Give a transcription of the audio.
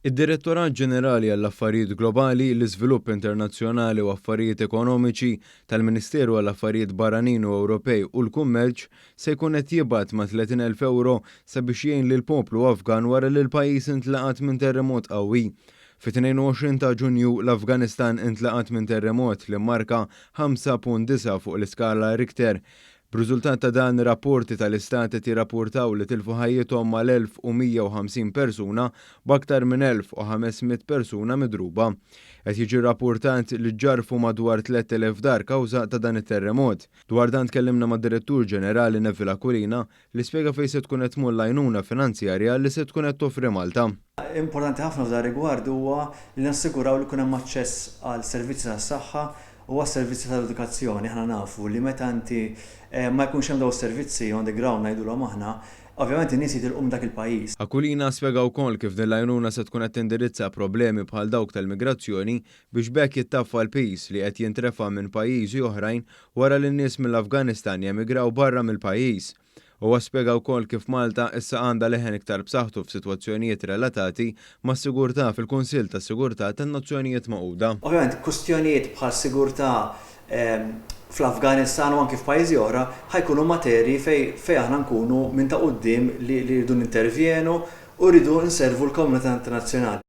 Id-Direttorat Ġenerali għall-Affarijiet Globali, l-Iżvilupp Internazzjonali u Affarijiet Ekonomiċi tal-Ministeru għall-Affarijiet Barranin u Ewropej u l-Kummerċ se jkun qed jibgħat ma' 30,000 ewro sabiex jgħin lill-poplu Afgan wara li l-pajjiż intlaqat minn terremot qawwi. Fit-22 ta' Ġunju, l-Afganistan intlaqat minn terremot li mmarka 5.9 fuq l-iskala Richter. B'riżultat ta' dan, rapporti tal-istat qed jirrapportaw li tilfu ħajjithom mal-1,150 persuna b'aktar minn 1,500 persuna midruba. Qed jiġi rrapportat li ġġarfu madwar 3,000 dar kawża ta' dan it-terremot. Dwar dan tkellimna mad-Direttur Ġenerali Neville Aquilina li spjega fejn se tkun qed tmur l-għajnuna finanzjarja li se tkun qed toffri Malta. Importanti ħafna f'dan rigward huwa li nassiguraw li jkun hemm aċċess għal servizzi tas-saħħa u għas-servizzi tal-edukazzjoni. Aħna nafu li meta inti ma jkunx hemm dawn is-servizzi on the ground ngħidulhom aħna, ovvjament in-nies jitilqu minn dak il-pajjiż. Aquilina spjega wkoll kif din l-għajnuna se tkun qed tindirizza problemi bħal dawk tal-migrazzjoni biex b'hekk jittaffa l-piż li qed jintrefa' minn pajjiżi oħrajn wara li n-nies mill-Afganistan jemigraw barra mill-pajjiż. Huwa spjega wkoll kif Malta issa għandha leħen iktar b'saħħtu f'sitwazzjonijiet relatati mas-sigurtà fil-Kunsill tas-Sigurtà tan-Nazzjonijiet Magħquda. Ovvjament kwistjonijiet bħal sigurtà fl-Afganistan u anki f'pajjiżi oħra ħa jkunu materji fejn aħna nkunu minn ta' quddiem li rridu nintervjenu u rridu nservu l-komunità internazzjonali.